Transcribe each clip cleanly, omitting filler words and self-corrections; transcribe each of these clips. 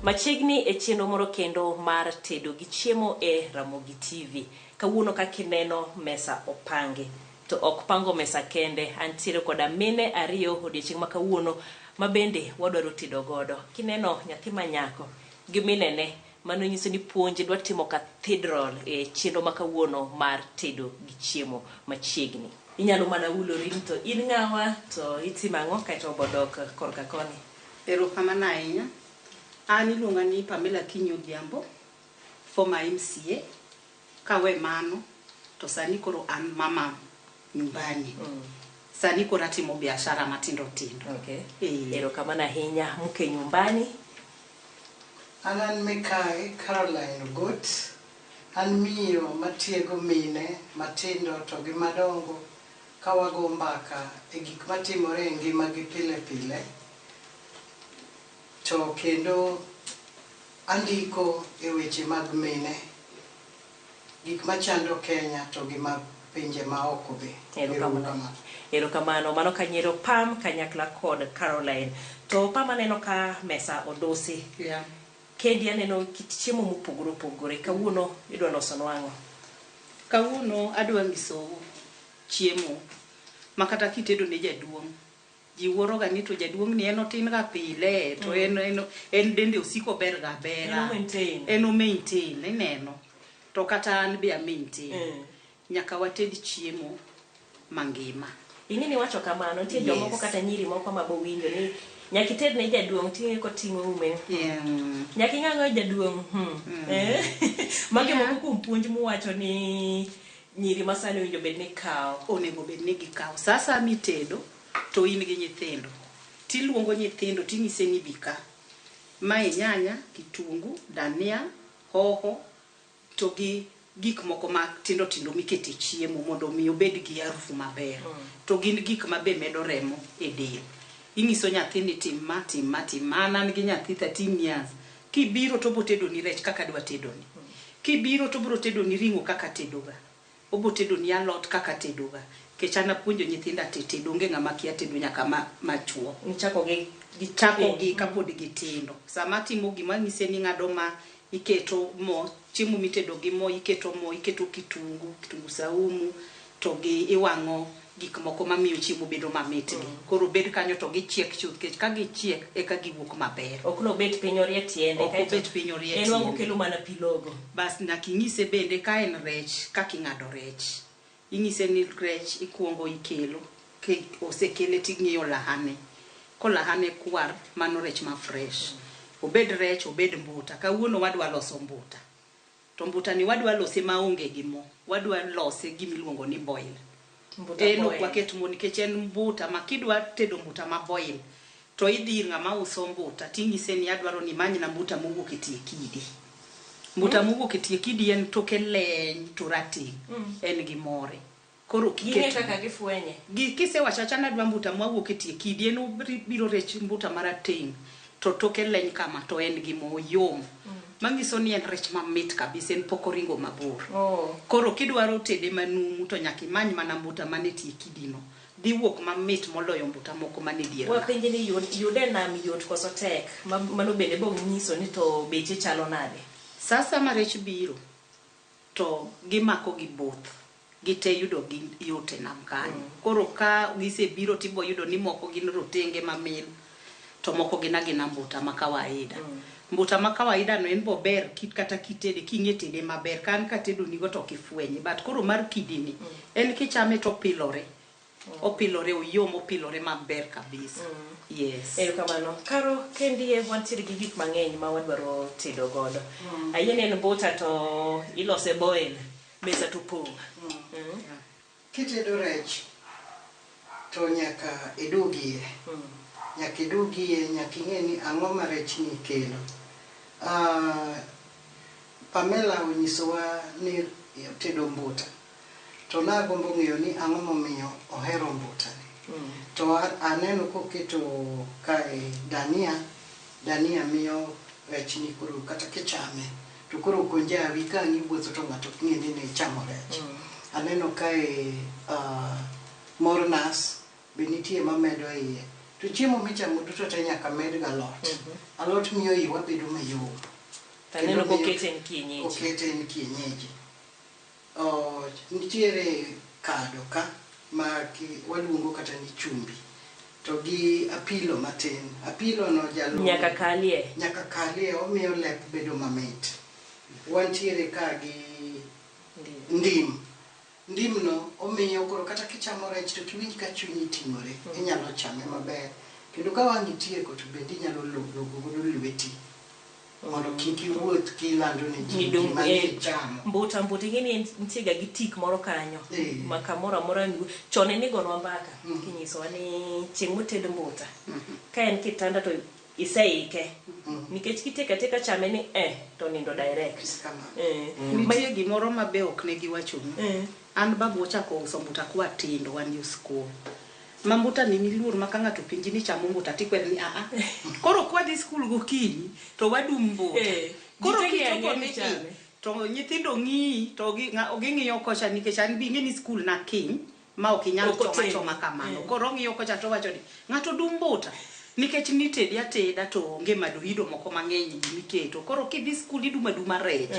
Machiegni e chenro moro kendo mar tedo gi chiemo e Ramogi TV. Kawuono kaka ineno mesa opangi. To ok pango mesa kende, antiere koda mine ariyo odiochieng' ma kawuono ma bende wadwaro tedo godo. Kineno nyathi ma nyako gi minene, mano nyiso ni puonj dwa timo cathedral e chenro ma kawuono mar tedo gi chiemo machiegni. Inyalo mana ulori ni to in ng'awa to itimo ang'o kaeto wabodok korka koni. Erokamano ahinya. An iluonga ni Pamela Akinyi Odhiambo, former MCA. Kawe mano, to sani koro an mama nyumbani. Sani koro atimo biashara matindo tindo. Okay. Eh. Erokamano ahinya mke nyumbani. An an Mikai Caroline Ogot, an miyo matiego mine matindo to gi madongo ka wago mbaka e gik matimore e ngimagi pile pile. To kendo andiko e weche mag mine, gik machando Kenya to gi ma pinje maoko be. Erokamano. Erokamano. Mano kanyiero Pam kanyakla kod Caroline. To Pam aneno ka mesa odusi. Yeah. Kendi aneno kit chiemo mopogore opogore. Kawuono idwa loso nwang'o. Kawuono adwa nyisou chiemo ma kata kitedo ne jaduong' ji wuoro ga ni to jaduong' ni en otin ga pile to en dende osiko ber ga bera. En o maintain. En o maintain, ineno. To kata an be a maintain. Nyaka wated chiemo mangima. Ing'e ni wacho kamano, nitie jomoko kata nyiri moko ma bowinjo ni nyaka ited ne jaduong' ting'e koting'o ume. Nyaka ing'ang'o jaduong'. Magi moko kuom puonj muwacho ni nyiri masani owinjo bed ni kawo. Onego bed ni gikawo. Sa asaya mitedo to in gi nyithindo. Tiluongo nyithindo ting'ise ni bi ka. Mae nyanya, kitungu, dania, hoho to gi gik moko matindo tindo mikete chiemo mondo mi obed gi harufu maber. To gin gik ma be medo remo e del. Ing'iso nyathi ni tim ma, tim ma, tim ma. An an gi nyathi 13 years. Kibiro to obiro tedoni rech kaka adwa tedoni. Kibiro to obiro tedoni ring'o kaka atedoga. Obo tedoni alot kaka atedoga. Nikech an apuonjo nyithinda te tedo, onge ng'ama kia tedo nyaka ma chuo. Nichako gi Chako gi kapod gitindo. Sama atimo gima anyise ni ng'ado ma, iketo mo, chiemo mitedo gi mo, iketo mo, iketo kitungu, kitungu saumu, to gi iwang'o gik moko mamiyo chiemo bedo mamit gi. Koro bed kanyo to gichiek chuth, nikech ka gichiek eka giwuok maber. Ok nobet piny orie tiende. Ok obet piny orie En wang' tiende. okelo mana pi logo. Bas nyaka inyise bende ka en rech, kaka ing'ado rech. Inyise ni rech ikuongo ikelo, osekele ting'iyo lahane. Kolahane kwar, mano rech ma fresh. Obed rech, obed mbuta. Kawuono wadwa loso mbuta. To mbuta ni wadwa lose maonge gi mo. Wadwa lose gimiluongo ni boil. Mbuta En ok boil. waket mo nikech en mbuta ma kidwa tedo mbuta ma boil to idhi ir ng'ama uso mbuta ting'ise ni adwaro ni imanyna mbuta mowuok e tie kidi. Mbuta mowuok e tie kidi en toke leny to rateng'. En gi more. Koro Ging'e kiketo kaka gifwenye. Gi kisewacho acha ni adwa mbuta mawuok e tie kidi en obiro rech mbuta marateng' to toke leny kama to en gi mo oyom. Manyiso ni en rech mamit kabisa en pok oringo mabor. Koro kidwaro tede manumu to nyaka imany mana mbuta man e tie kidi no. Dhi wuok mamit moloyo mbuta moko man e dier nam. Wapenje ni yude nam yot koso tek? Mano bende bo nyiso ni to beche chalo nade? Sa asaya ma rech biro to gimako gi both. Gite yudo gi yot e nam kanyo. Koro ka gisebiro tibo yudo ni moko gin rotenge mamil to moko gin agina mbuta ma kawaida. Mbuta ma kawaida no en bo ber kata kitede king'e tede maber. Ka an katedo nigo to ok ifwenye. But koro mar kidi ni en kichame to opilore. Opilore oyom opilore maber kabisa. Yes. Erokamano. Karo kendi wantiere gi gik mang'eny ma wadwaro tedo godo. Ayie ni en mbuta to ilose boil. Mesa to pong'. Kitedo rech to nyaka idugie. Nyaka idugie, nyaka ing'e ni ang'o ma rech ni kelo. Pamela onyisowa ni otedo mbuta. To nagombo ng'eyo ni ang'o momiyo ohero mbuta ni. To aneno koketo kae dania, dania miyo rech ni koro kata kichame to koro ok onjawi ka ang' iwuotho to ng'ato ok ng'e ni ne ichamo rech. Aneno kae mor nas be nitie mamedo iye. To chiemo michamo duto te nyaka med ga alot. Alot miyo iwa bedo mayom. To aneno Kendo miyo- kokete en kienyeji. Okete en kienyeji. Oh, nitiere kado ka ma waluongo kata ni chumbi to gi apilo matin. Apilo no jalo Nyaka kalie. Nyaka kalie, omiyo lep bedo mamit. Wantiere ka gi ndim. Ndim no omiyo koro kata kichamo rech to kiwinj ka chunyi ting'ore, inyalo chame maber. Kendo ka wang' itieko to bende inyalo logo godo lweti mondo kik iwuoth kilando ne ji gima ne ichamo. Mbuta mbuta ing'e ni nitie ga gi tik moro kanyo ma kamoro amora chon ne igonwa mbaka kinyisowa ni chieng' moted mbuta ka en kitanda to iseike nikech kiteka teka chame ni to nindo direct. Nitie gimoro ma be ok ne giwachonu. An babu ochako uso mbuta kwa tindo wan yo school. Ma mbuta ni niluor ma ka ng'ato penji ni chamo mbuta tikwere ni aa. Koro kwa dhi school gokinyi to wadum mbuta. Koro kichopo ni to nyithindo ng'iyi to ging'iyo kocha nikech an bi ing'e ni school na kiny ma ok inyal choma choma kamano. Koro ong'iyo kocha to wacho ni ng'ato dum mbuta. Nikech nitedi ateda to onge madoido moko mang'eny miketo. Koro kidhi skul iduma duma rech.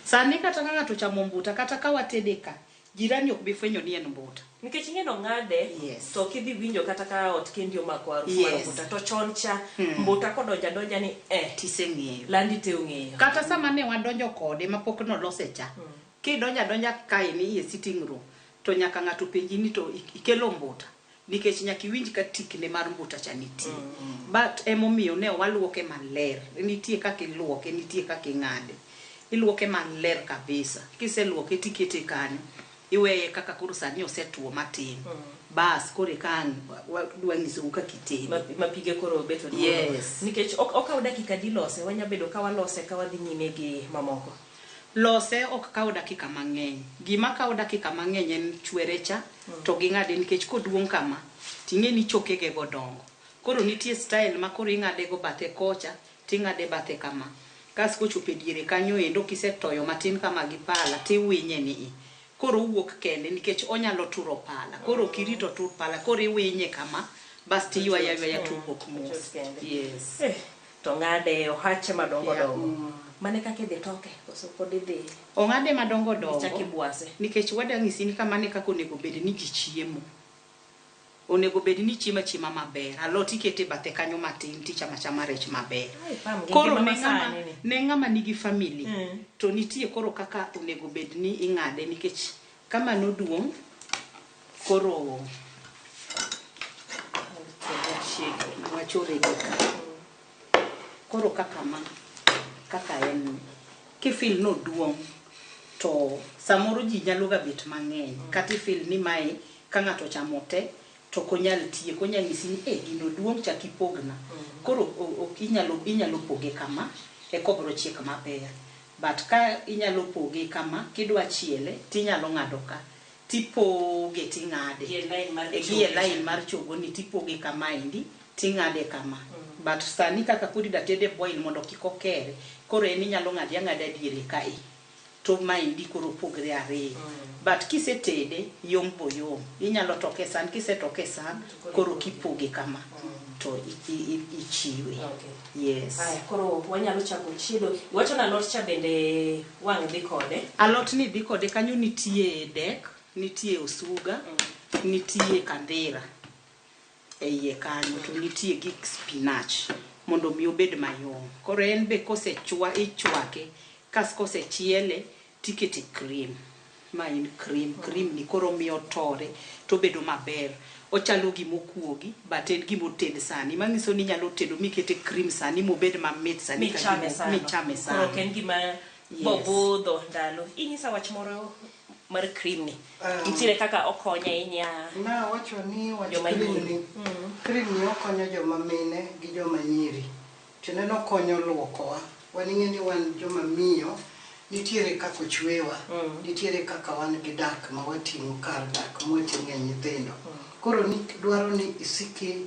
Sani kata ka ng'ato chamo mbuta kata ka watede ka, jirani ok bi fwenyo ni en mbuta. Nikech ing'e no ng'ade, to kidhi winjo kata ka ot kendi omako harufu mar mbuta. To chon cha, mbuta kodonja donja ni Tiseng'eyo. Landi te ong'eyo. Kata sama ne wadonjo kode mapok nolose cha. Kidonja donja kae ni e sitting room, to nyaka ng'ato penji ni to ikelo mbuta. Nikech nyaka iwinj ka tikne mar mbuta cha nitie. But emomiyo ne waluoke maler. Nitie kaka iluoke, nitie kaka ing'ade. Iluoke maler kabisa. Kiseluoke tikete kanyo. Iweye kaka koro sani osetuo matin. Bas koro eka wadwa nyisou kaka itede. Ma pige koro bet oduogo. Yes. Nikech okaw dakika adi lose, wanya bedo ka walose ka wadhi nyime gi mamoko. Lose ok kaw dakika mang'eny. Gima kaw dakika mang'eny en chwere cha to ging'ade nikech koduong' kama ting'e ni chokege go dongo. Koro nitie style ma koro ing'ade go bathe kocha ting'ade bathe kama. Kas kochopo e diere kanyo endo kisetoyo matin kama gi pala tiwinye ni i. Koro owuok kende nikech onyalo turo pala. Koro ok irito tur pala, koro iwinye kama bas tiywaye aywaya to owuok mos. Yes. To ng'ade ohache madongo dongo. Mane kaka idhi toke koso pod idhi? Ong'ade madongo dongo. Ichak ibwase. Nikech wada ng'isi ni kamano e kaka onego bed ni ji chiemo. Onego bed ni chiemo achiema maber. Alot ikete bathe kanyo matin tichamo achama rech maber. Ai, pam, gi Koro ngima masani ni. ne ng'ama nigi family to nitie koro kaka onego bed ni ing'ade nikech kama noduong' koro wachore gi ka. Koro kaka ma, kaka en ni, kifil no duong' to samoro ji nyalo ga bet mang'eny. Kata ifil ni mae ka ng'ato ochamo te to ok onyal tieko, onyalo nyisi ni gino duong' chak ipogna. Koro inyalo poge kama eka obiro chiek maber. But ka inyalo poge kama kidwa chiele tinyalo ng'ado ka tipoge ting'ade. Gi e line mar Gi e chogo. line mar chogo ni tipoge kama endi ting'ade kama. But sani kaka koro idwa tede boil mondo kik okere, koro en inyalo ng'ade ang'ada diere kae. To maendi koro opogre ariyo. But kisetede yom bo yom. Inyalo toke san, kisetoke san, koro kipoge kama to ichiwe. Yes. Aya, koro wanyalo chako chiedo. Iwacho ni alot cha bende wang' dhi kode? Alot ni dhi kode kanyo nitie dek, nitie osuga, nitie kandhira e iye kanyo, to nitie gik spinach mondo mi obed mayom. Koro en be kosechwa, ichwake, kas kosechiele tikete cream. Ma en cream, cream ni koro miyo tore to obedo maber. Ochalo gima okuogi, but en gima oted sani. Manyiso ni inyalo tedo mikete cream sani mobed mamit sani ka Michame gima sano. michame Koro sano. ok en gima Yes. bobudho ndalo. Inyisa wach moro mar cream ni. Nitiere kaka okonyo ahinya. Nawacho ni wach Joma cream nyiri. ni. Cream ni okonyo joma mine gi joma nyiri. Tiende ni okonyo luokowa. Wan ing'e ni wan joma miyo, nitiere kaka ochwewa, nitiere kaka wan gi dak ma wating'o kar dak mwating'e nyithindo. Koro ni dwaro ni isiki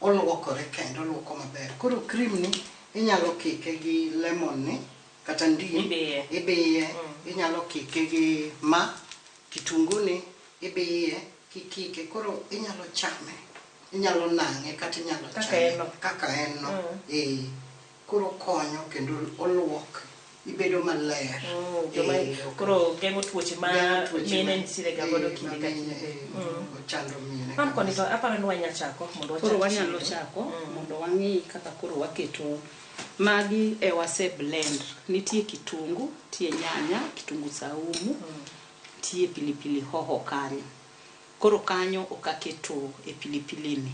oluokore kendo oluoko maber. Koro cream ni inyalo kike gi lemon ni kata ndim. Ibiye. Ibiye. Inyalo kike gi ma kitungu ni ibiye kikike. Koro inyalo chame. Inyalo nang'e kata inyalo Kaka chame en no. kaka en no. Mm. Eh, koro konyo kendo oluok ibedo maler. Joma Eh, ok- koro geng'o tuoche ma geng'o tuoche mine ma- nitiere ga godo eh, kinde ma ka mine, kinde. eh, ochando mine Pam koni kabisa. to aparo ni wanya chako mondo wachak Koro wanyalo tedo. chako mondo wang'i kaka koro waketo magi e wase blend. Nitie kitungu, nitie nyanya, kitungu saumu, nitie pilipili hoho kanyo. Koro kanyo ok aketo e pilipili ni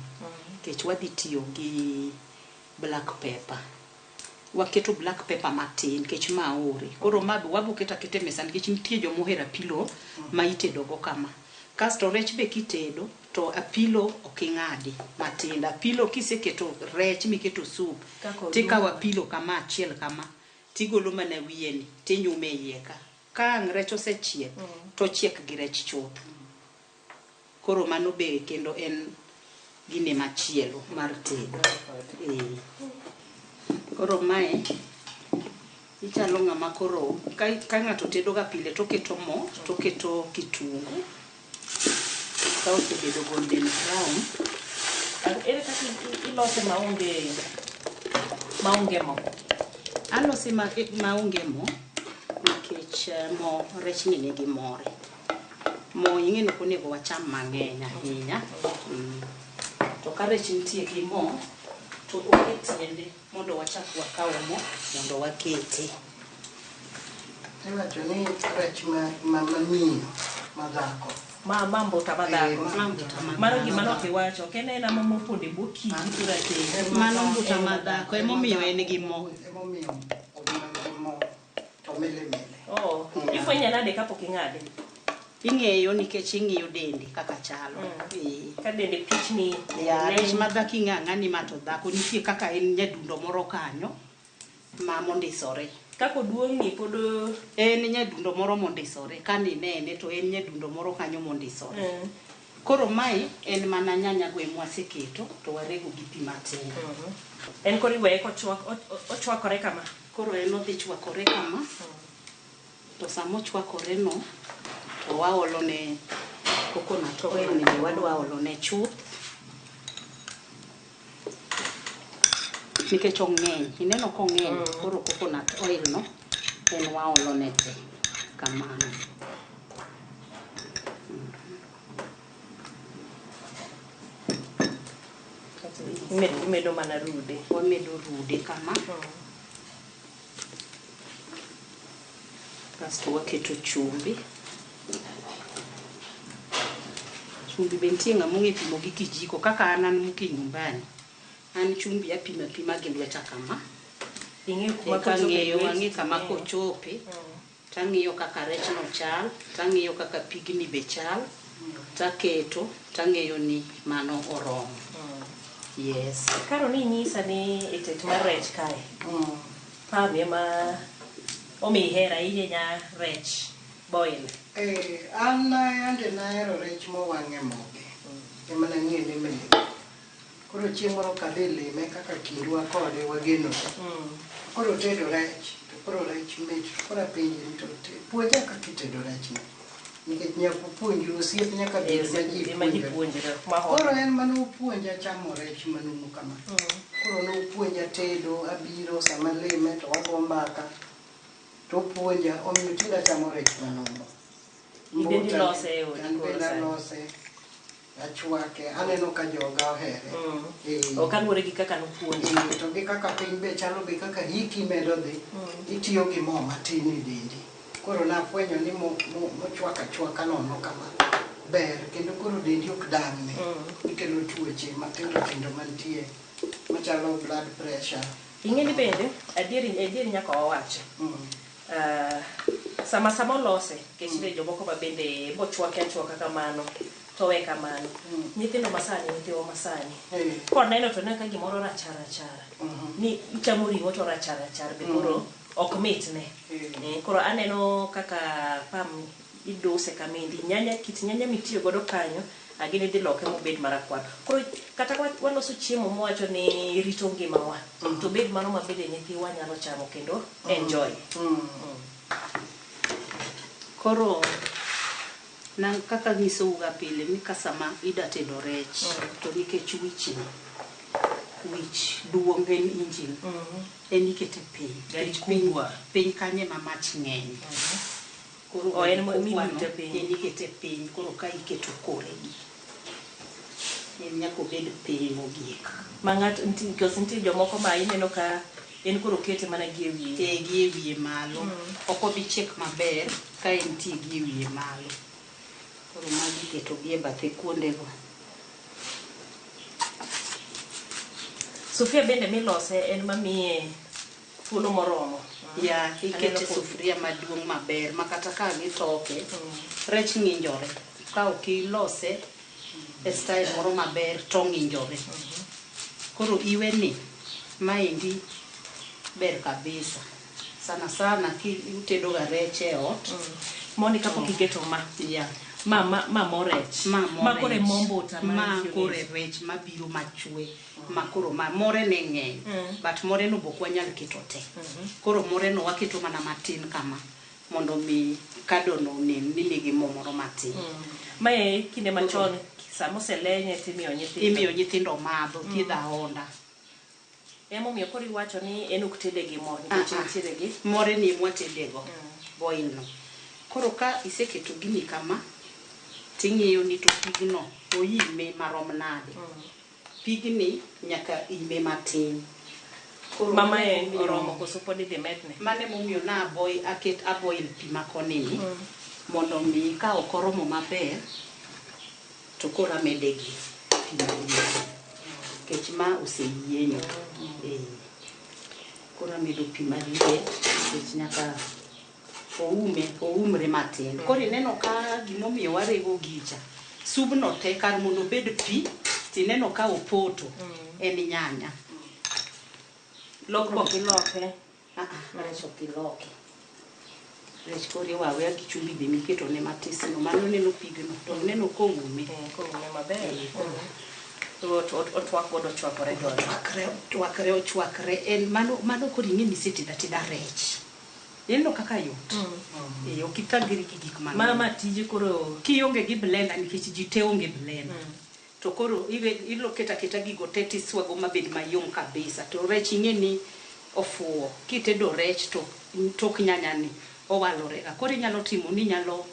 nikech wadhi tiyo gi black pepper. Waketo black pepper matin nikech ma aore. Koro ma be wabo keto aketa e mesa nikech nitie joma ohero apilo ma itedo go kama. Kasto rech be kitedo to apilo ok ing'adi matindo. Apilo kiseketo rech miketo soup Kaka tikawo oduma. apilo kama achiel kama tigolo mana wiye ni tinyume e iye ka. Ka ang' rech osechiek to ochiek gi rech chuth. Koro mano be kendo en gine machielo mar tedo. Eh. Koro mae ichalo ng'ama koro ka ng'ato tedo ga pile toketo mo toketo kitungu ka osebedo golden brown. Ere kaka ilose maonge mo? Alose maonge mo nikech mo rech ni nigi more. Mo ing'e ni ok onego wacham mang'eny ahinya. To ka rech nitie gi mo to onge tiende mondo wachak wakaw mo mondo wakete. Iwacho ni rech ma miyo ma dhako. Ma mbuta ma dhako. Eh, Ma mbuta ma Mano dhako. gima nok iwacho. Ok en ena mopondo e bwo kidi to rateng'. Mano mbuta ma dhako emomiyo en gi mo. Emomiyo oduma gi mo to milimili. Oh, ifwenye nade kapok ing'ade? Ing'eyo nikech ing'iyo dende kaka chalo. Eh. Ka dende pichni. Ya, leny. rech ma dhako ing'e ang'a ni ma to dhako nitie kaka en nyadundo moro kanyo ma mondisore. Kaka oduong' ni pod En nyadundo moro mondisore. Ka ninene to en nyadundo moro kanyo mondisore. Koro mae en mana nyanya go emwaseketo to warego gi pi matin. En koro iweye kochwakore kama. Koro en odhi chwakore kama. To sama ochwakore no to waolo ne coconut oil ni be wadwa olo ne chuth. Nikech ong'eny, ineno kong'eny, koro coconut oil no en waolo ne te kamano. Imedo mana rude. Wamedo rude kama. Kasto waketo chumbi. Chumbi be nitie ng'ama ong'e pimo gi kijiko kaka an mke nyumbani. An chumbi apimo apima gi lweta kama. Ing'eyo kuma Eka kochope ng'eyo lweti ang'e kama ting'eyo. kochope. Tang'iyo kaka rech no chal, tang'iyo kaka pigni be chal, taketo, tang'eyo ni mano oromo. Yes. Karo ni inyisa ni e tet mar rech kae. Pam ema omiyi hera ahinya nya rech boil. Eh, an yande nahero rech mowang' e moge. Ema nang'e ni mit. Koro chieng' moro kadhi lime kaka kindwa kode wagenore. Koro otedo rech, to koro rech mit. Koro apenje ni to puonja kaka itedo rech ni. Nikech nyaka upuonjru, osiep nyaka bed ma ji Ema ji puonjore. puonjre. Ma Koro en mane opuonja chamo rech manumu kama. Koro nopuonja tedo, abiro sama lime to wago mbaka. To opuonja, omiyo tinde achamo rech manumu. In bende Mbuta ilose e odi an koro bende sani. alose, achwake, aneno ka joga ohere. Eh. Ok kaluwore gi kaka nopuonji. Eh, to gi kaka piny be chalo be kaka hiki medo dhi, itiyo gi mo matin e dendi. Koro nafwenyo ni mochwak achwaka nono kama ber kendo koro dendi ok dang'ni. Ikelo tuoche matindo tindo mantie machalo blood pressure. Ing'e ni bende adieri nyaka wawachi. Sama olose, nikech nitie jomoko ma bende bochwake achwaka kamano to we kamano. Nyithindo masani, nyithiwa masani. Koneno to neno ka gimoro rachar rachar. Ni ichamo ring'o to rachar rachar be koro ok mitne. Koro aneno kaka Pam iduse kamendi. Nyanya, kit nyanya mitiyo godo kanyo, agini dhi loke mobed marakwar. Koro kata waloso chiemo mwacho ni rito ngimawa, to bed mano ma bende nyithiwa nyalo chamo kendo enjoy. Koro Na kaka nyisou ga pile ni ka sama ida tedo rech to nikech wich ni wich duong' en engine en ikete piny. Gari Nikech piny, kubwa. piny kanyo ema mach ng'eny. Koro Oh, en gari kubwa no, milute piny. En ikete piny, koro ka iketo kore gi. En nyaka obed piny mogik. Ma ng'ato nitie nikech nitie jomoko ma ineno ka en koro okete mana gi e wiye. E gi e wiye malo. Ok obi chiek maber ka entie gi e wiye malo. Koro magi iketo gi e bathe kuondego. Sufria bende milose en mamiye thuolo moromo. Ya, ikete Aneno ko- sufuria maduong' maber ma kata ka gitoke, rech ng'injore. Ka ok ilose e style moro maber to ng'injore. Koro iwe ni, maendi ber kabisa. Sana sana ki utedo ga rech e ot. Moni kapok iketo ma. Ya. Ma mo rech. Ma mo Ma koro e rech. mo mbuta Ma ma koro e rech mabiro machwe. Ma koro ma more ne ng'eny. But more no bok wanyal keto te. Koro more no waketo mana matin kama. Mondo mi kado no onen ni nigi mo moro matin. Mae kinde machon sama oselenye timiyo nyithindo. Imiyo nyithindo madho, thiedho ahonda. Emomiyo koro iwacho ni en ok tede gi mo nikech Ah, ah. entiere gi More ni emwatedego. Boil no. Koro ka iseketo gini kama, ting'iyo ni to pigno oime marom nade. Pigni nyaka ime matin. Koro Ma mano mae emomiyo- oromo koso pod idhi medne. Mano emomiyo na aboil, aket aboil pi makoni ni, mondo mi ka ok oromo maber, to koro amede gi pi maliet. Nikech ma oseyienyo. Eh. Koro amedo pi maliet nikech nyaka oume, oumre matin. Koro ineno ka gimomiyo warego gicha, subno te kar mondo obed pi, tineno ka opoto, en nyanya. Lokruok iloke. Ah, ah, rech ok iloki. Rech koro iwe aweya gi chumbi be miketone matis no, mano neno pigno, to neno koume. Koume maber. To otwak godo ochwakore godo. Ochwakre, ochwakre, ochwakre. En mano, mano koro ing'e ni isetedo ateda rech. Ineno kaka yot. Eh, ok ithagri gi gik mang'eny. Ma ma tije koro Kionge gi blender nikech ji te onge blender. To koro ilo keto aketa gigo te tiswago mabed mayom kabisa. To rech ing'e ni ofuwo. Kitedo rech to tok nyanya ni owalore ga. Koro inyalo timo ni inyalo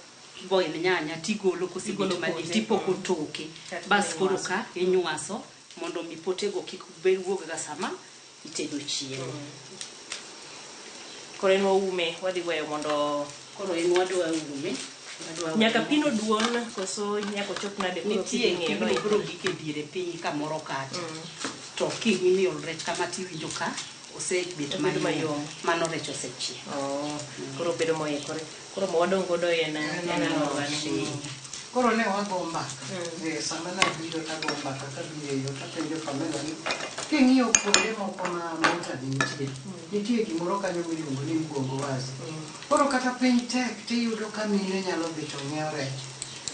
boil nyanya tigolo kosebet Igolo maliet pote, tipoko toke. Kaeto Bas koro inywaso. ka inywaso mondo mi potego kik bed wuog ga sama itedo chiemo. Koro en waume wadhi weyo mondo Koro en wadwa ume. Wadwa nyaka ume. pino duon koso nyaka ochop nade koro Nitie kidhi ng'iyo pigno no biro gik e diere piny kamoro kacha. To kimiol rech kama tiwinjo ka osebet Obedo mayom. mayom. Mano rech osechiek. Oh, koro bedo moikore. Koro ma wadong' godo en en alodwani. Koro ne wago mbaka. Eh, sama nabiro tago mbaka kabiro e yo tapenjo Pamela ni king'iyo kuonde moko ma mbuta ni nitie, nitie gimoro kanyo miluongo ni mgongo wazi. Koro kata piny tek tiyudo ka mine nyalo dhi to ng'iewo rech.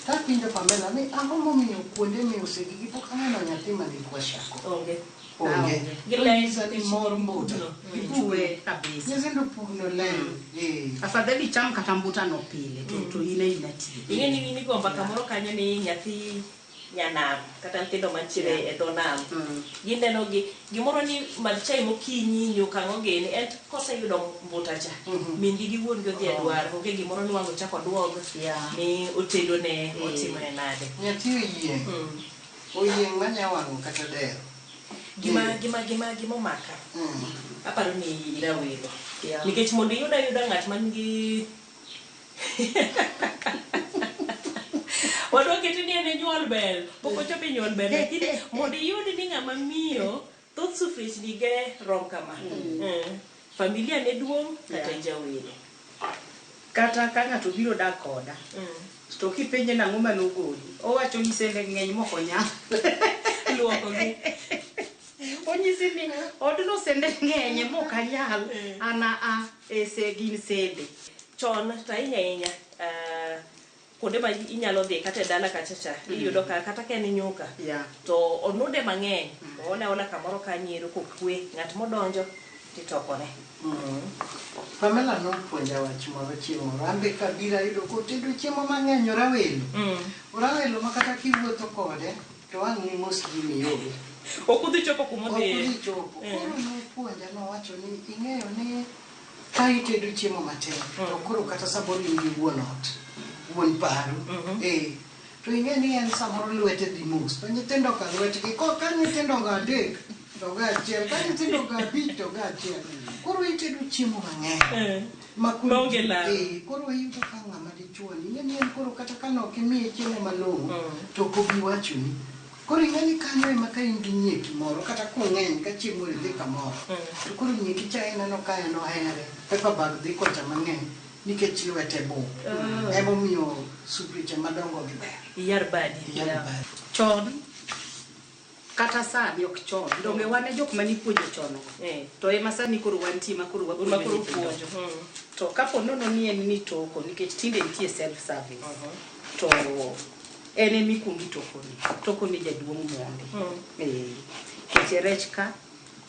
Tapenjo Pamela ni ang'o momiyo kuonde miuse gigi pok aneno nyathi man gi kwashiorkor. Onge. Onge. Giler. Onyisa ni mor mbuta. Gichwe kabisa. Nyithindo pugno ler. Eh. Afadhali cham kata mbuta no pile to in e ina tiyo. Ing'e ni in igo mbaka moro kanyo ni nyathi nyanam kata nyithindo mantiere e dho nam. Gineno gi gimoro ni madh chai mokinyi nyuka ang'o gini en koseyudo mbuta cha min gi gi wuon gi odhi e dwar onge gimoro ni wang' ochak oduog ni otedo ne otimone nade. Nyathi oyieng'. Oyieng' manya wang'o kata dero. Gima gima gima gima omaka aparo ni irawelo Yeah. nikech mondo iyud ayuda ng'at man gi wadwa kete ni en e nyuol ber pok ochopo e nyuol ber lakini mondo iyud ni ng'ama miyo thoth sufriechni ge rom kama. Familia ne duong' kata Yeah. ijawelo. Kata ka ng'ato biro dak koda, to kipenje nang'o manogoli, owacho ni sende ng'eny mok onyal. Luoko gi. Onyisi ni odno sende ng'eny mok anyal. An a e se gin sende. Chon to ahinya ahinya kuonde ma inyalo dhi kata e dala kacha cha iyudo ka kata ka en nyuka Yeah. to onude mang'eny oole aola kamoro kanyo ero kokwe ng'at modonjo Titokone. Pamela nopuonja wach moro chieng' moro. An be kabiro ayudo kotedo chiemo mang'eny orawelo. Orawelo ma kata kiwuotho kode to ang' nimos gi mionge. Ok udhi chopo kuma Ok udhiye. udhi chopo. Koro nopuonja nowacho ni ing'eyo ni ka itedo chiemo matin to koro kata samoro in gi wuon ot, wuon paru. Eh, to ing'e ni en samoro lwete dhi mos to nyithindo ka lwetgi ko ka nyithindo ga adek to ga achiel ka nyithindo ga abich to ga achiel koro itedo chiemo mang'eny. Ma koro Maonge lal. Eh, koro iyudo ka ng'ama dichuo ni ing'e ni en koro kata ka nok imiye chiemo malong'o to ok obi wachoni. Koro ing'e ni kanyo ema ka in gi nyieki moro kata kung'eny ka chiemo dhi kamoro to koro nyieki cha ineno ka en ohere paper bag dhi kocha mang'eny nikech lwete bup. Emomiyo sufriche madongo gi ber. Iyar badi. Iyar badi. Chon kata sani ok chon donge wan e jok mane ipuonjo chon go. To ema sani koro wantie ma koro Ma wapuonjo koro nyithindo. puonjo. To kapo nono ni en ni toko nikech tinde nitie self service. To en ema ikuongo itokone. Tokone jaduong' mondi. Nikech rech ka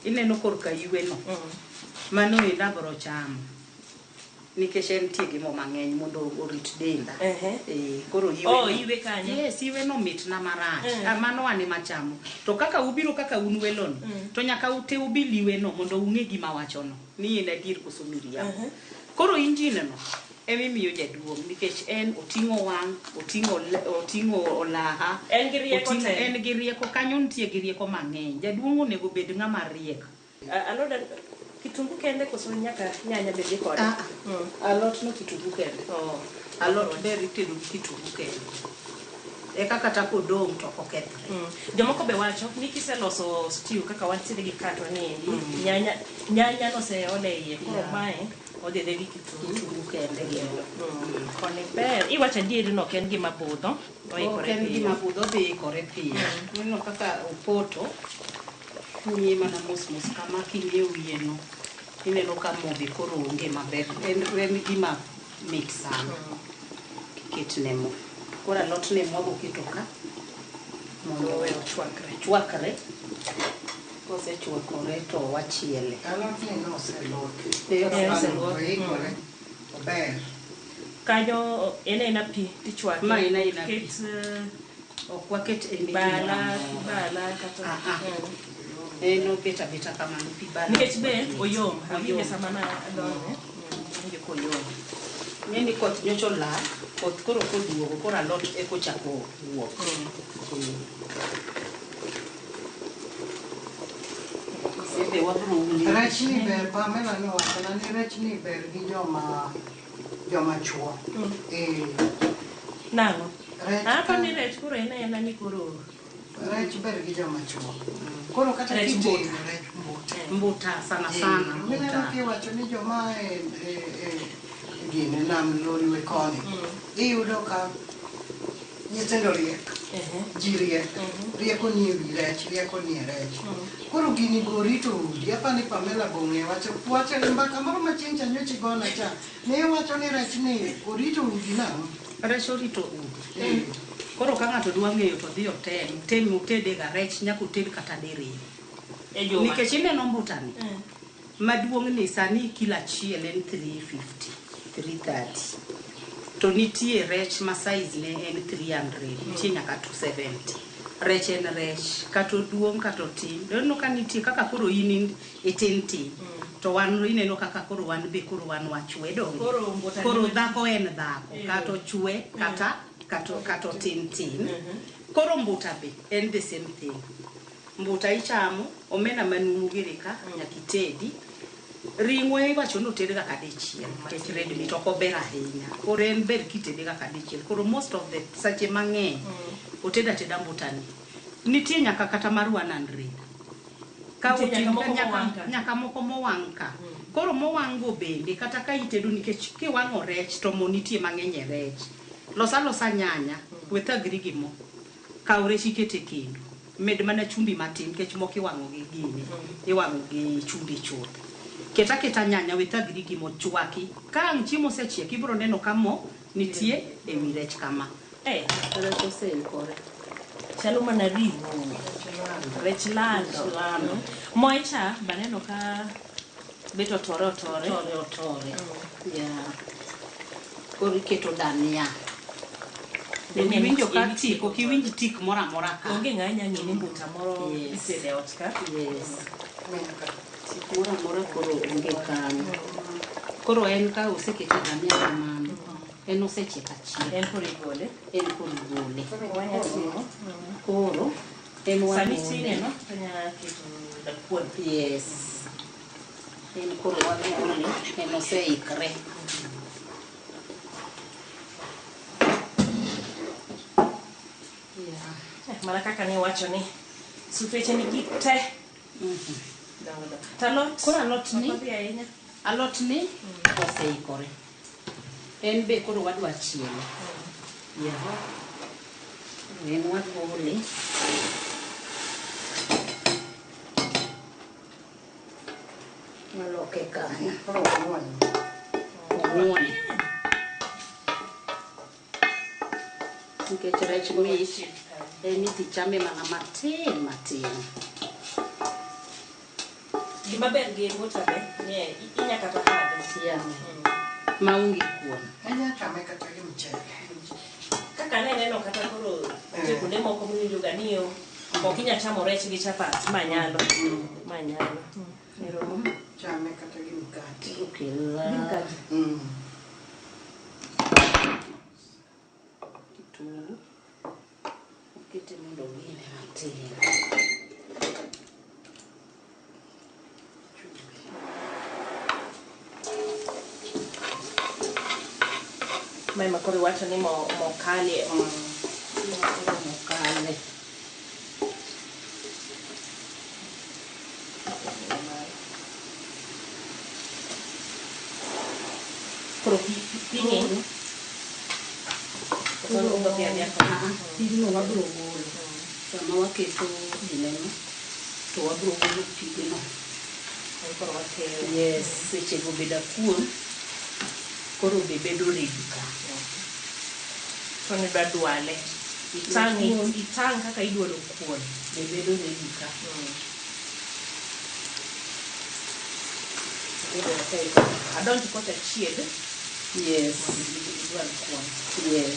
ineno korka ywe no. Mano endo abiro chamo. Nikech entie gi mo mang'eny mondo orit denda. Koro ywe Oh, no. ywe kanyo. Yes, ywe no mitna marach. Mano an ema chamo. To kaka ubiro kaka un welo ni, to nyaka ute ubil ywe no mondo ung'e gima awacho no. Ni en adier koso miriambo. Koro injin no ema imiyo jaduong' nikech en oting'o wang', oting'o olaha. En gi rieko te. En gi rieko, kanyo nitie gi rieko mang'eny. Jaduong' onego bed ng'ama riek. Aloda kitungu kende koso nyaka nyanya be dhi kode? Alot no kitungu kende. Alot ber itedo gi kitungu kende. Eka kata kodong' to ok okethre. Jomoko be wacho ni kiseloso stew kaka wantiere gi katwa ni endi, nyanya noseol e iye, koro mae odhi dhi gi kitungu. Kitungu kende gi. Koni ber. Iwacho adieri ni ok en gima budho, oikore Ok en piyo. gima budho, odhi ikore piyo. Ineno kaka opoto, ng'iye mana mos mos kama king'iyo wiye no, ineno ka mo be koro onge maber. En gima mit sana. Kiketne mo. Koro alot ne mwago keto ka mondo Owe ochwakre. Chwakre. Kosechwakore to wachiele. Alot ni noseluoki. Oseluoki. Oikore. Ober. Kanyo en aena pi tichwake. Ma en aena pi. Ket Ok waket anything bala, moro. bala kata. En obet abeta kamano pi bala. Nikech be oyom, awinje Oyom. sama na adonje. Awinjo koyom. Ng'e ni koth nyocha olal, koth koro koduogo, koro alot eka ochako wuok. Be wabiro ume. Rech ni ber, Pamela nowachona ni rech ni ber gi joma chuo. Nang'o? Rech Apa ni rech koro en aena ni koro Rech ber gi joma chuo. Koro kata Rech kitedo mbuta. rech mbuta. Mbuta sana sana. Mineno Mbuta. kiwacho ni joma e gine nam lolwe koni. Iyudo ka nyithindo riek. Ji riek. Rieko ni e wi rech, rieko ni e rech. Koro gini go rito udi. Apa ni Pamela bong'e wacho wacho e mbaka moro ma chieng' cha nyocha igona cha. Ne iwacho ni rech ni orito udi nang'o? Rech orito udi. Koro ka ng'ato dwa ng'eyo to dhi otem, tem otede ga rech nyaka oted kata diriyo. E juma. Nikech ineno mbuta ni. Maduong' ni sani kilo achiel en 350, 330. To nitie rech ma size ne en 300, nitie nyaka 270. Rech en rech, kata oduong' kata otin. Ineno ka nitie kaka koro in itin tin. To wan ineno kaka koro wan be koro wan wachwe donge. Koro mbuta Koro ni- dhako en dhako, kata ochwe, kata otin tin. Koro mbuta be en the same thing. Mbuta ichamo, omena manumu giri ka, nyaka itedi. Ring'o iwacho ni oted ga kadichiel, nikech red meat ok ober ahinya. Koro en ber kitede ga kadichiel. Koro most of the sache mang'eny, oted ateda mbuta ni. Nitie nyaka kata mar 100. Ka Nitie nyaka oting' moko mowang' ka. nyaka moko mowang' ka. Koro mowang' go bende kata ka itedo nikech kiwang'o rech to mo nitie mang'eny e rech. Los alosa nyanya, we thagri gi mo. Kaw rech iket e kendo. Med mana chumbi matin nikech moko iwang'o gi gini, iwang'o gi chumbi chuth. Ket aketa nyanya we thagri gi mo chwaki. Ka ang' chiemo osechiek ibiro neno ka mo nitie e wi rech kama. Rech oseikore. Chalo mana ring'o. Rech lando. Rech lando. Moe cha baneno ka Bet otore otore. Otore otore. Yeah. Koro iketo dania. Dania Iwinjo ka emi- tik, ok iwinj tik moro amora ka. Onge ng'a nya ng'e ni mbuta moro Yes. itede e ot ka. Yes. Miyo ka. Tik moro amora koro onge kanyo. Koro en ka osekete dania kamano, en osechiek achieka. En koro igole. En koro igole. Koro wanya timo. Koro en Sami wagole. tine no, tonya keto dakuon. Yes. En koro wagole, en oseikre. Yeah. Mana kaka niwacho ni sufeche nigi te. Dongo dongo. To alot? Koro alot ni- Ok odhi ahinya. Alot ni oseikore. En be koro wadwa chiele. Yeah. En wagole. Waloke kanyo. Koro ong'wony. Ong'wony. Nikech rech mit, en idhi chame mana matin matin. Gima ber gi mbuta be, ni inya kata hadhe. Yeah. Maonge kuon. Inya chame kata gi mchele. Kaka ne neno kata koro nitie kuonde moko miwinjo ga ni ok inya chamo rech gi chapat, ma nyalo. Ma nyalo. Eromo. Chame kata gi mkate. Okel kitungu. Okete mondo ogine matin. Ma ema koro iwacho ni mo mokali. Koro mokale. Koro pi pi ng'eny. Koro odhi adhiya kode. Ah, pigno wabiro golo. Sama waketo gineno, to wabiro golo pigno. En koro wakeyo. Yes, sechego be dakuon, koro be bedo ready ka. To nidwa dwale. Itang' itang' kaka idwalo kuon. Be bedo ready ka. Adonj kocha chieg. Yes. Idwal kuon. Yes.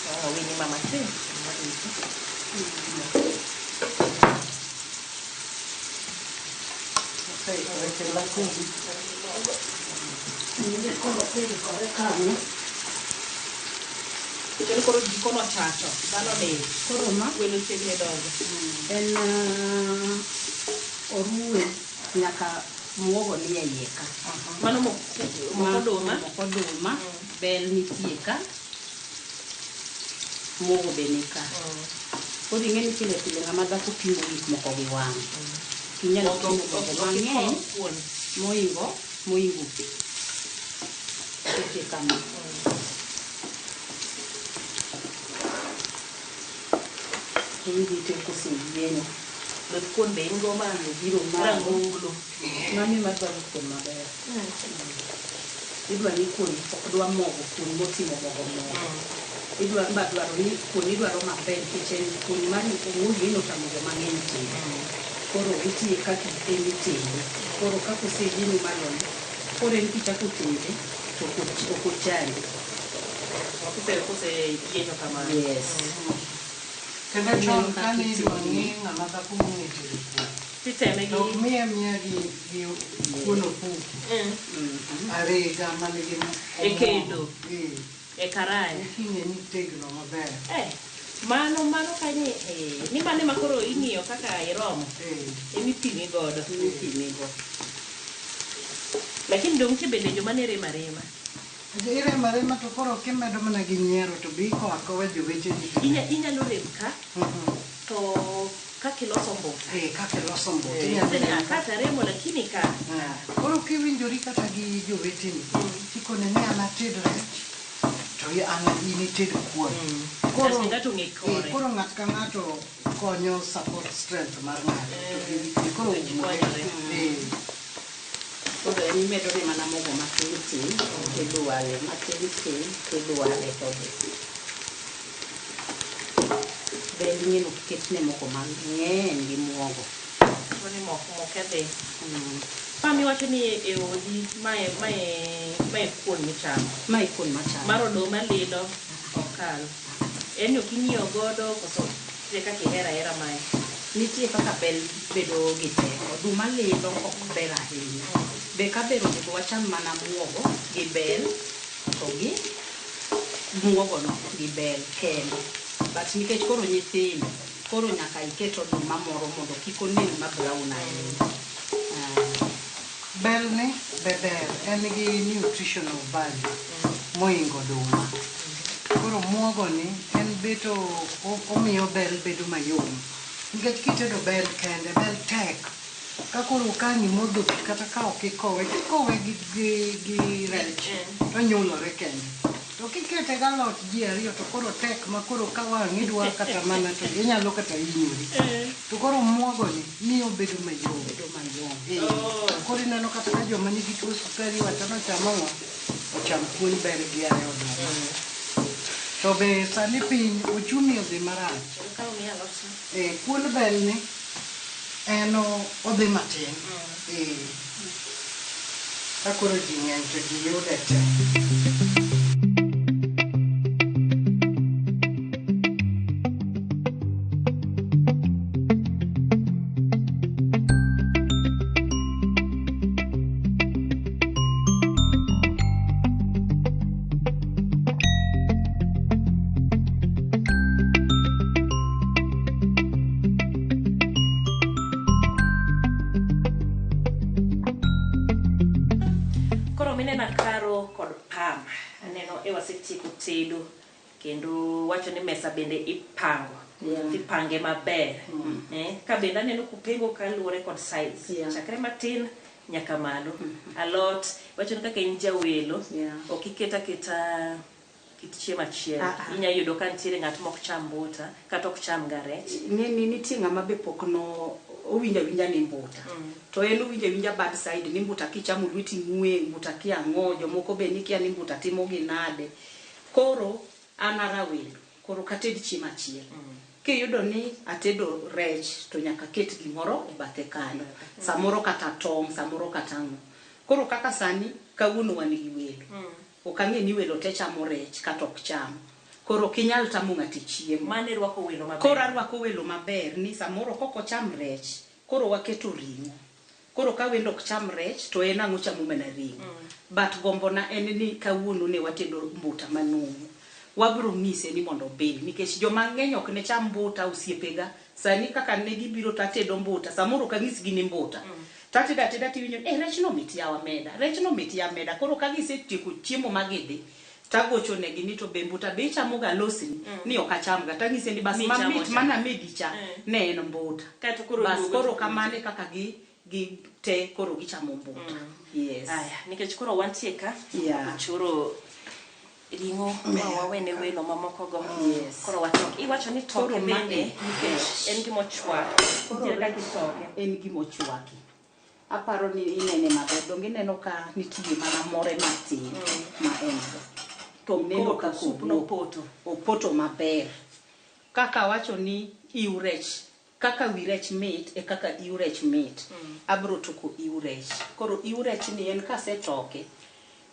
Oh, winyi mama tin. Oseikore kelo kodhi. Koro oseikore kanyo. Kendo koro jikon ochacho. Dhano odich. Koro ma Welo chiegni donjo. en oruwe nyaka muogo nie iye ka. Mano mok oduma. Mok oduma, bel nitie ka, muogo be ni ka. Koro ing'e ni pile pile ng'ama dhako pimo gik moko gi wang'e. Ok inyal pimo mogo mang'eny kuon. mohingo pi. Kete kama. Irite koseyienyo. Lod kuon be in go ma Biro malo. rang'onglo. Mano ema dwaro kuon maber. Idwa ni kuon ok dwa mogo, kuon motimo mogo mogo. Idwa ba dwaro ni kuon idwaro maber nikech en kuon mar owuoyo otamo joma ng'eny tedo. Koro nitie kaka en itede. Koro kaka oseyienyo maloni, koro en kichako tede to ok ochandi. Kose yienyo kamano. Yes. Kendo chon kane idwa ng'e ng'ama dhako mong'e tedo kuon. Titeme To ok gi miye miya gi kuon opuku. Arega manigi E kendo. Eh. E karaya. King'e ni tegno maber. Mano mano kanye ni mano ema koro ing'iyo kaka iromo. Emipimi godo. Emipimi go. Lakini dong' nitie bende joma ne rem arema. Iremo arema to koro kimedo mana gi nyiero to be ikowo akowa joweteni. Inyalo rem ka to kaka iloso mbuta. Kaka iloso mbuta. Inyalo rem ka. Kata remo lakini ka. Koro kiwinjori kata gi joweteni, tikone ni an ated rech, to an in ited kuon. Koro, Kasto ng'ato ong'e kore. Koro ng'ato ka ng'ato konyo support strength mar ng'ato. To koro Ji konyore. Koro en imedone mana mogo matin tin, tidwale matin tin, tidwale todhi. Bel Ing'e ni ok ketne mogo mang'eny gi muogo. Ni mok moke dhi. Pam iwacho ni e odi mae mae mae kuon michamo. Mae kuon machamo. Mar oduma lilo ok kal. En ni ok inyiewo godo koso nitie kaka ihero ahera mae. Nitie kaka bel bedo gi teko. Oduma lilo ok ber ahinya. Be ka ber onego wacham mana muogo gi bel to gi muogo no gi bel kende. But nikech koro nyithindo, koro nyaka iket oduma moro mondo kik onen ma brown ahinya. Bel ni be ber, en gi nutritional value moingo oduma. Koro muogo ni en beto omiyo bel bedo mayom. Nikech kitedo bel kende, bel tek. Ka koro ka ang' imodho pi kata ka ok ikowe, kikowe gi rech tonyulore kende. To kikete galot ji ariyo to koro tek ma koro ka wang' idwa kata mana to inyalo kata hinyori. To koro muogo ni miyo obedo mayom. Bedo mayom. Koro ineno kata ka joma nigi tuo sukari wacho ni ocham ang'o? Ocham kuon bel gi ariyo oduma. To be sani piny uchumi odhi marach. Kuon bel ni en odhi matin. Ka koro ji ng'eny to ji yude te. Koro minena Karo kod Pam, aneno e wasetieko tedo kendo wacho ni mesa bende ipango. Tipange maber. Ka bende aneno kupengo kaluwore kod size. Chakre matin nyaka malo. Alot, wacho ni kaka in jawelo, ok iket aketa kit chiemo achiel. Inya yudo ka nitiere ng'at mok cham mbuta kata ok cham ga rech. Ng'eni nitie ng'ama be pok no owinjo awinja ni mbuta. To en owinjo awinja bad side ni mbuta kichamo lweti ng'we, mbuta kia ang'o, jomoko be nikia ni mbuta timo gi nade. Koro an arawelo, koro ok ated chiemo achiel. Kiyudo ni atedo rech to nyaka aket gimoro e bathe kanyo. Samoro kata tong', samoro kata ang'o. Koro kaka sani kawuono wan gi welo. Ok ang'e ni welo te chamo rech kata ok cham. Koro ok inyal tamo ng'ato e chiemo. Mano irwako welo maber. Koro arwako welo maber ni samoro kok ocham rech, koro waketo ring'o. Koro ka wendo ok cham rech to en ang'o chamo mana ring'o. But gombona en ni kawuono ne watedo mbuta manumu. Wabro ng'ise ni mondo obil nikech joma ng'eny ok ne cham mbuta osiepega. Sani kaka ne gibiro to atedo mbuta, samoro ok anyisgi ni mbuta. Tatedo ateda tiwinjo rech no mit yawa meda, rech no mit ya meda. Koro ka gisetieko chiemo ma gidhi, tagocho negi ni to be mbuta be ichamo ga losni ni ok achamga. Tanyise ni bas mamit mana medi cha ne en mbuta. Bas koro kamano e kaka gi te koro gichamo mbuta. Yes. Aya, nikech koro wantie ka, ochoro ring'o ma wawene welo mamoko go. Koro watok. Iwacho ni toke bende nikech en gima ochwak. Nitiere kaka itoke. En gima ochwaki. Aparo ni inene maber. Donge ineno ka nitie mana more matin ma en go. To neno kaka Soup no poto. Opoto maber. Kaka awacho ni iu rech. Kaka wi rech mit e kaka iu rech mit. Abro toko iu rech. Koro iu rech ni en kasetoke.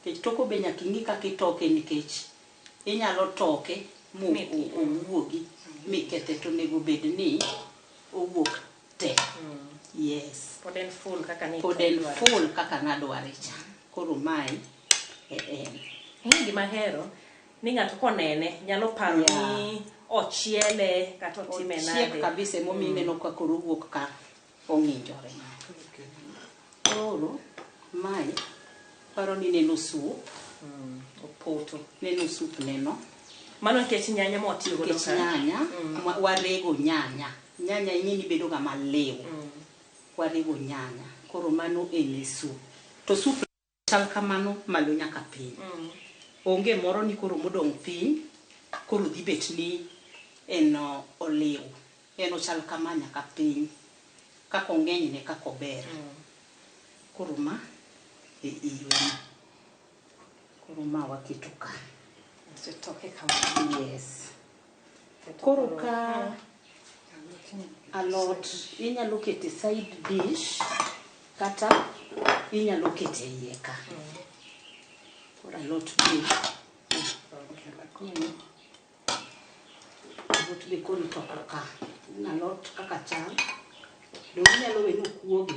Nikech toko be nyaka ing'i kaka itoke nikech inyalo toke mo owuogi mikethe to onego bed ni owuok te. Yes. Pod en full kaka ni Pod en full kaka nadware cha. Koro mae e en. Ing'e gima ahero ni ng'ato konene nyalo paro ni ochiele kata otime Ochiek nade. kabisa emomiyo ineno ka koro owuok ka ong'injore. Koro mae paro ni neno soup. Opoto. Neno soup neno. Mano nikech nyanya ma watiyo godo Nikech ka. nyanya, warego nyanya. Nyanya ing'e ni bedo ga maliw. Warego nyanya. Koro mano en e soup. To soup chal kamano malo nyaka piny. Onge moro ni koro modong' piny, koro dhi bet ni en oliw. En ochal kama nyaka piny. Kaka ong'eny ne kaka ober. Koro ma e iwe. Koro ma waketo ka. Osetoke kama. Yes. Koro ka Alot inyalo kete side dish kata inyalo kete iye ka. Koro alot be alot be koro itoko ka. En alot kaka chal. Donge inyalo we ni okuogi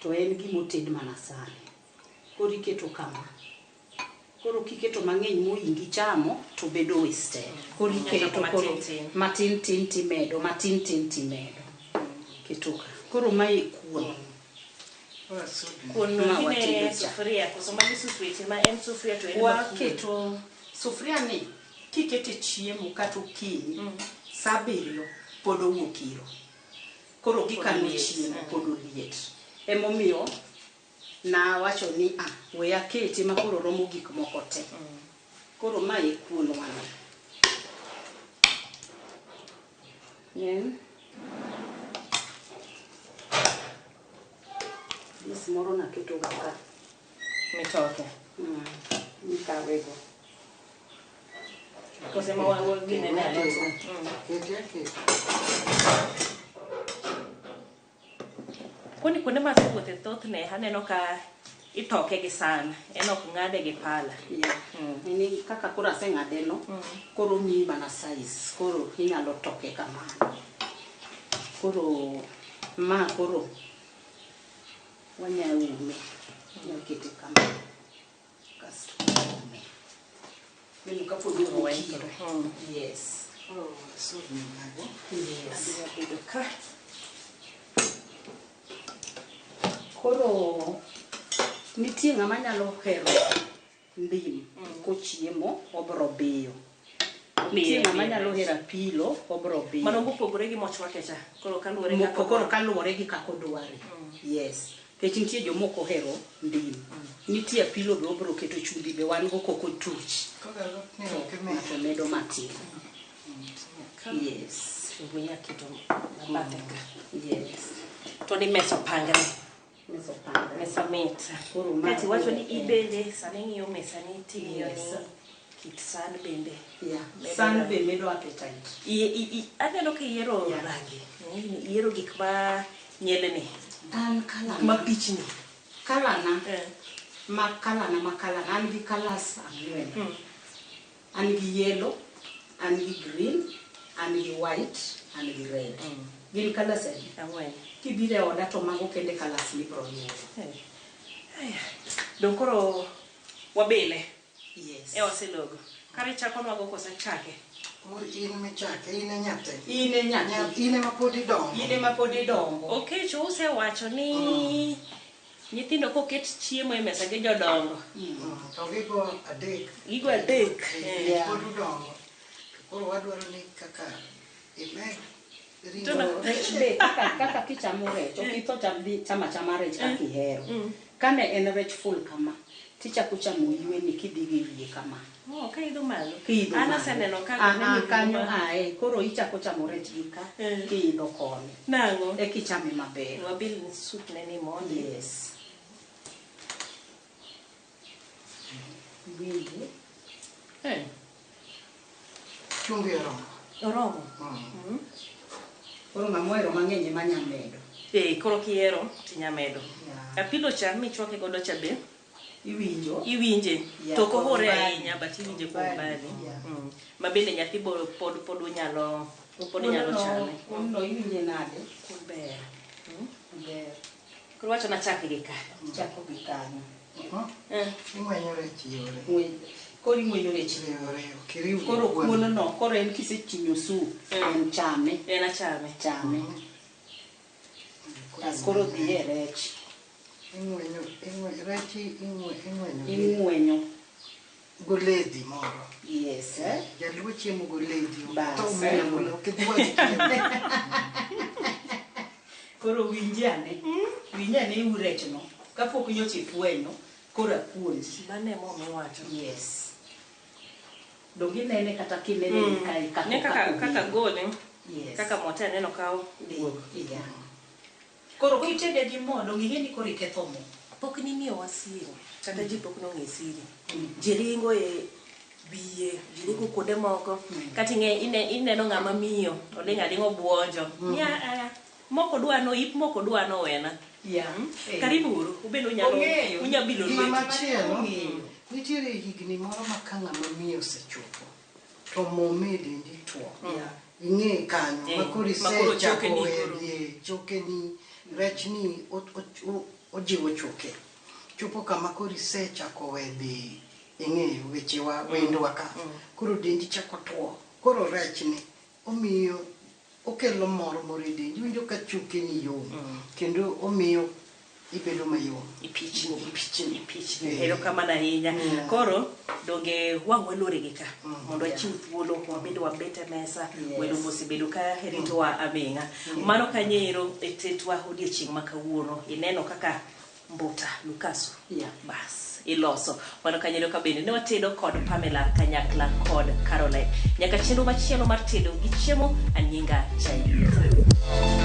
to en gima oted mana sani. Koro iketo kama. Koro kiketo mang'eny mohingi chamo to bedo wasted. Koro iketo Nyaka koro matin tin. matin tin timedo, matin tin timedo. Keto ka. Koro mae kuon. Kuon Ma no watedo gine cha. sufuria koso magi sufrieche ma en sufuria to en bakul. Waketo sufuria ni kikete chiemo kata okinyi saa abiriyo pod owuok iro. Koro gikano oliet, chiemo pod oliet. Emomiyo nawacho ni ah, we akete ma koro romo gik moko te. Koro mae e kuonwa ni. En dis moro naketo ga ka. Mitoke. Mikawego. Kose ma wa ginene alot. Kete aketa. Koni kuonde ma asewuothe thothne aneno ka itoke gi san, en ok ng'ade gi pala. Yeah. Ni kaka koro aseng'ade no, koro omiyi mana size, koro inyalo toke kamano. Koro ma koro wanya ume, inyalo kete kama kasto ume. Neno kapod owuok iro. Yes. Oh, sudni mago. Yes. Adwa bedo ka. Koro nitie ng'ama nyalo hero ndim kochiemo obro biyo. Nitie ng'ama nyalo hero apilo obro biyo. Mano mopogore gi mochwake cha. Koro kaluwore Moko kaka koro kaluwore gi kaka odware. Yes. Nikech nitie jomoko ohero ndim. Nitie apilo be obro keto chumbi be wan go koko tuch. Koro alot ni ok imedo. Ng'ato medo matin. Yes. Chumbi nyaketo mabathe ka. Yes. To ni mesa opangre. Mesa opangre. Mesa mit. Koro ma Kati wacho ni koro- ibende sani ing'iyo mesa ni ting'iyo Yes. ni kit san bende. Yeah. Medo San rangi. be medo appetite. Aneno ka iyiero Yeah. rangi. Iyiero gik ma nyelni. An kalana. Gik ma pichni. Kalana. Eh. Ma kalana ma kalana. An gi colours ang'wen. An gi yellow, an gi green, an gi white, an gi red. Gin colours adi? Ang'wen. Kibiro e oda to mago kende colours mibiro yudo. Aya. Dong koro wabile. Yes. E waselogo. Kare ichako nwago koso chake? In michake, in e nyathi. In e nyathi. In ema pod idongo. In ema pod idongo. Okecho usewacho ni nyithindo koket chiemo e mesa gi jodongo. To gigo adek. Gigo adek. Yeah. Pod udongo. Koro wadwaro ni kaka imed To ring'o. Rech be kaka kichamo rech, ok itho chamo achama rech kaka ihero. Kane en rech full kama, tichako chamo yweni kidhi gi wiye kama. Oh, ka idho malo. Kiidho An malo. aseneno ka Ah, neno ah, kanyo gima- ae, koro ichako chamo rech gi ka, kiidho koni. Nang'o? Eka ichame maber. Wabil soup ne ni mondi. Yes. Winji. Chumbi oromo. Oromo. Koro ng'ama ohero mang'eny ema nya medo. Koro kihero tinya medo. Yeah. Apilo cha michwake godo cha be Iwinjo? iwinje. Yeah, To ok ohore kuom mbali. ahinya but iwinje kuom Mbali, mbali. yeah. Ma bende nyathi bo pod onyalo pod onyalo chame. Kuon no iwinje nade? Kuon ber. Ber. Koro wacho nachak gi ka. Chako gi kanyo. Ing'wenyo rech yore. Koro ing'wenyo rech Yore, ok iriw gi Koro kuon. kuon no, koro en kisechinyo soup, en chame. En achame. Chame. Kas koro dhi e rech. Ing'wenyo, rech ing'wenyo gi Ing'wenyo. goledhi moro. Yes. Eh? Jaluo chiemo goledhi. Bas. To omiyo ok idwar chiemo. Koro winji ane. Winji ane iu rech no. Kapok nyocha ifwenyo, koro apuonji. Mano ema omiwacho. Yes. Donge inene kata kinene mm. kae kaka Ne kaka kaka gole. Yes. Kaka mote aneno ka owuok. Yeah. Koro kitede gi mo, donge ing'e ni koro iketho mo. Pok nimiyowa siri. Kata ji pok nong'e siri. Ji ringo e Wiye ji ringo kuonde moko. Kata ing'e ineno ng'ama miyo oling' aling'a obuonjo. Ni aya moko dwa no ip moko dwa no wena. Yeah. Eh. Karibu uru ubende unyalo Ong'eyo. unya bilo Gima lwetu. machielo, Ong'eyo. nitiere higni moro ma ka ng'ama miyo osechopo, to mo me dendi tuo. Yeah. Ing'e kanyo, Eh, ma koro makoro isechako chokeni weyo koro. dhi chokeni, rechni ojiwo choke. Chopo kama koro isechako we dhi, ing'eyo wechewa, wendwa ka. Koro dendi chako tuo. Koro rechni omiyo okelo mor moro e dendi. Iwinjo ka chokeni yom, kendo omiyo ibedo mayom. Ipichni. Ipichni. Ipichni. Eh. Erokamano ahinya. Yeah. Koro donge wang' walore gi ka mondo Yeah. wachiw thuolo wabende wabet e mesa Yes. welo osebedo ka ritowa aming'a. Mano kanyo e tetwa odiochieng' ma kawuono ineno kaka mbuta lukasu Yeah. bas iloso mano kanyo ka bende ne watedo kod Pamela kanyakla kod Caroline nyaka chenro machielo mar tedo gi chiemo anyinga Chayieta.